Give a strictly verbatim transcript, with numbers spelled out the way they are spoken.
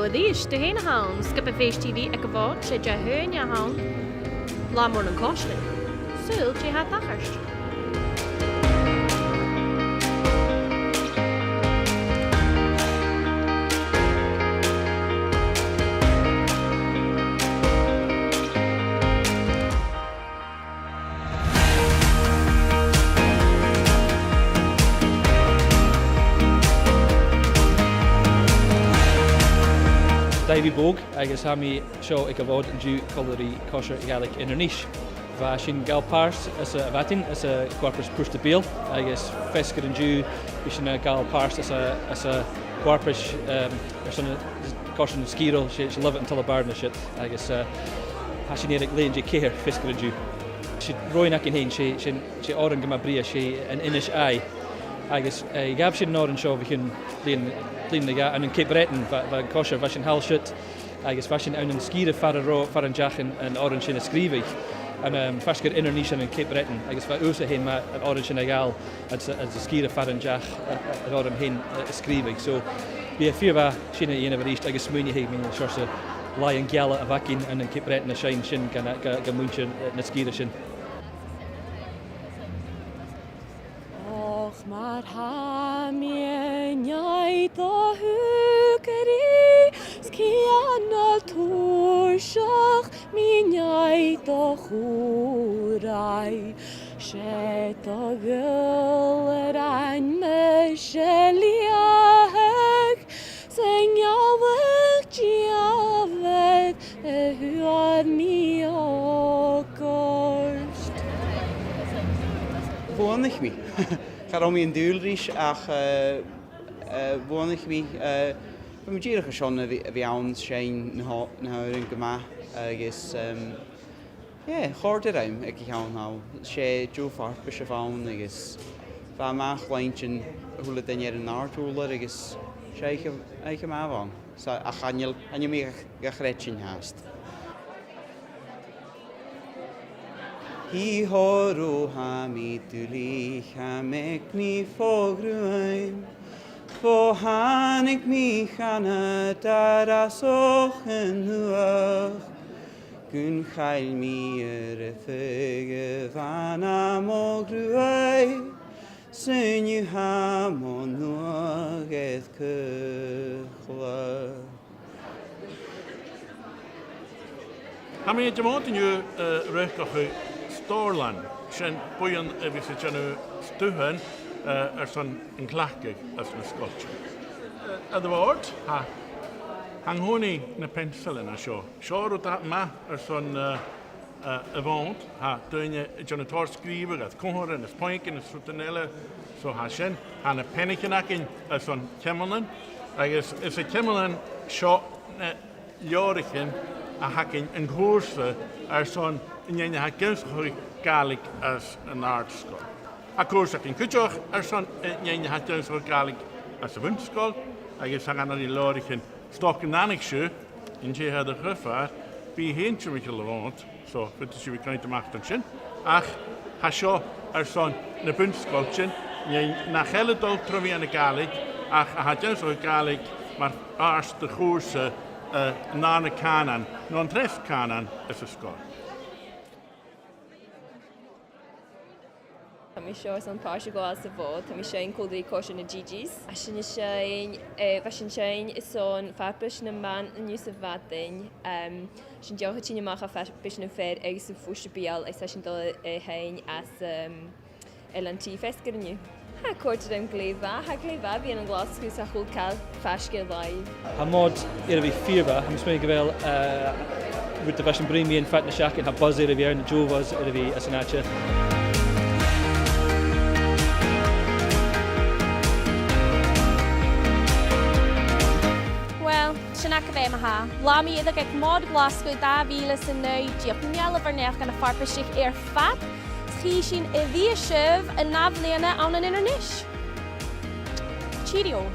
Dithis, dè tha ann, sgioba Fèis T V aig a' Mhòd, 's e Dihaoine a th' ann, latha mòr nan coislean. Saoil dè tha a' tachairt. Davy Bogue, agus tha mi seo aig a' Mhòd an-diugh còmhla ri Còisir Ghàidhlig Inbhir Nis. Bha sinn a' gabhail pàirt anns a' mhadainn, anns a' cho-fharpais Port à Beul, agus feasgar an-diugh, bha sinn a' gabhail pàirt anns a', anns a' cho-fharpais, um, airson a' chòisir nan sgìrean, 's e, 's e Lovat an Tullabàrna a tha siud, agus, uh, tha sinn air a' leughadh ceithir feasgar an-diugh. 'S e roghainn againn fhèin, 's e, 's e, 's e òran gu math brèagha, 's e An Innis Àigh. Agus, eh, ghabh sinn an òran seo bho chionn bliadhna, bliadhna no dhà, ann an Cape Breton, bha, bha an còisir, bha sinn thall siud, agus bha sinn ann an sgìre far an robh, far an deach an, an òran sin a sgrìobhadh, ann am faisg air Inbhir Nis ann an Cape Breton, agus bha uair sin fhèin math an òran sin a ghabhail anns a', anns an sgìre far an deach, eh, eh, an òran fhèin, eh, a sgrìobhadh. So, bidh e fìor mhath sin a dhèanamh a-rithist agus smaoineachadh mu na seòrsa làithean geala a bh' againn ann an Cape Breton a' seinn sin gu, gu, gu muinntir, eh, na sgìre sin. Och, mar tha mi an aghaidh do shùgradh, 's cian na tuirseach mi an aghaidh do chùraidh, 's e do ghaol-ràin mise leaghadh, 's an gealladh dìomhair a fhuair mi o ghoirt. Bhuannaich mi. Cha robh mi an dùil ris ach, eh, eh, bhuannaich mi, eh, bha mi dìreach airson a bhith, a bhith ann seinn na h-, na h-òrain gu math agus, ehm, yeah, chòrd e rium aig a' cheann thall. 'S e deagh fharpais a bh' ann agus bha e math cluinntinn a h-uile duine air an àrd-ùrlar agus 's e oidhche, oidhche math a bh' ann. So, ach chan eil, chan eil mi ga, ga chreidsinn fhathast. Hì hò rò, tha mi duilich, tha m' eag mi fo ghruaim, fo thàinig mi chana darasoch an nuach, gun chaill mi air a' pheig a bh' ann am mo ghruaidh, 's an-diugh tha mo nuadh air cuchladh. Tha mi air a' Mhòd an-diugh, eh, a dh'fhaicinn Stòrlann, sin buidheann a bhios a' dèanamh stuthan, eh, airson an cleachdadh anns na sgoiltean. Eh, air a' Mhòd, tha, tha an-còmhnaidh na peansailean an seo. Seo rud math airson, eh, eh, a' Mhòd, tha daoine a' dèanamh tòrr sgrìobhadh, air comharran is puingean is rudan eile, so tha sin, tha na peannaichean againn airson ceumannan, agus is e ceumannan seo na leabhraichean a th' againn, an cùrsa airson an fheadhainn a tha ag ionnsachadh Gàidhlig anns an àrd-sgoil. Tha cùrsa againn cuideachd airson an fheadhainn a tha ag ionnsachadh Gàidhlig anns a' bhun-sgoil, agus tha againn leabhraichean 'S dòcha gun tàinig sibh an tè a tha air a' chruth-fhàir, bidh i fhèin timcheall a' Mhòid, so faodaidh sibh a bhith a' coimhead a-mach air sin. Ach tha seo airson na bun-sgoiltean, nì nach eil a' dol tro mheadhan na Gàidhlig, ach a tha ag ionnsachadh Gàidhlig mar phàirt de chùrsa, eh, an dàrna cànan, no an treas cànan anns an sgoil. Tha mi seo airson pàirt a ghabhail sa Mhòd, tha mi a' seinn còmhla ri Còisir nan G Gs. Tha sinn a' seinn, eh, bha sinn a' seinn airson farpais nam ban an-diugh sa mhadainn. Em, tha sinn dìreach a' tighinn a-mach à farpais nam fear agus am Port à Beul, agus tha sinn a' dol a sheinn anns, em, L and T feasgar an-diugh. Tha e a' còrdadh rium glè mhath, tha e glè mhath a bhith ann an Glaschu 's a h-uile càil faisg air làimh. Tha am Mòd air a bhith fìor mhath, tha mi a' smaoineachadh gu bheil, eh, rud a bha sinn a' bruidhinn mu fhad na seachdain, tha buzz air a bhith ann, deagh bhuzz air a bhith anns an àite. Uill, sin agaibh e ma-thà. Latha mu dheireadh aig Mòd Ghlaschu dà mhìle 's a naoi deug. Meal do naidheachd dha na farpaisich air fad. Chì sinn a-rithist sibh an ath-bhliadhna ann an Inbhir Nis. Cheerio.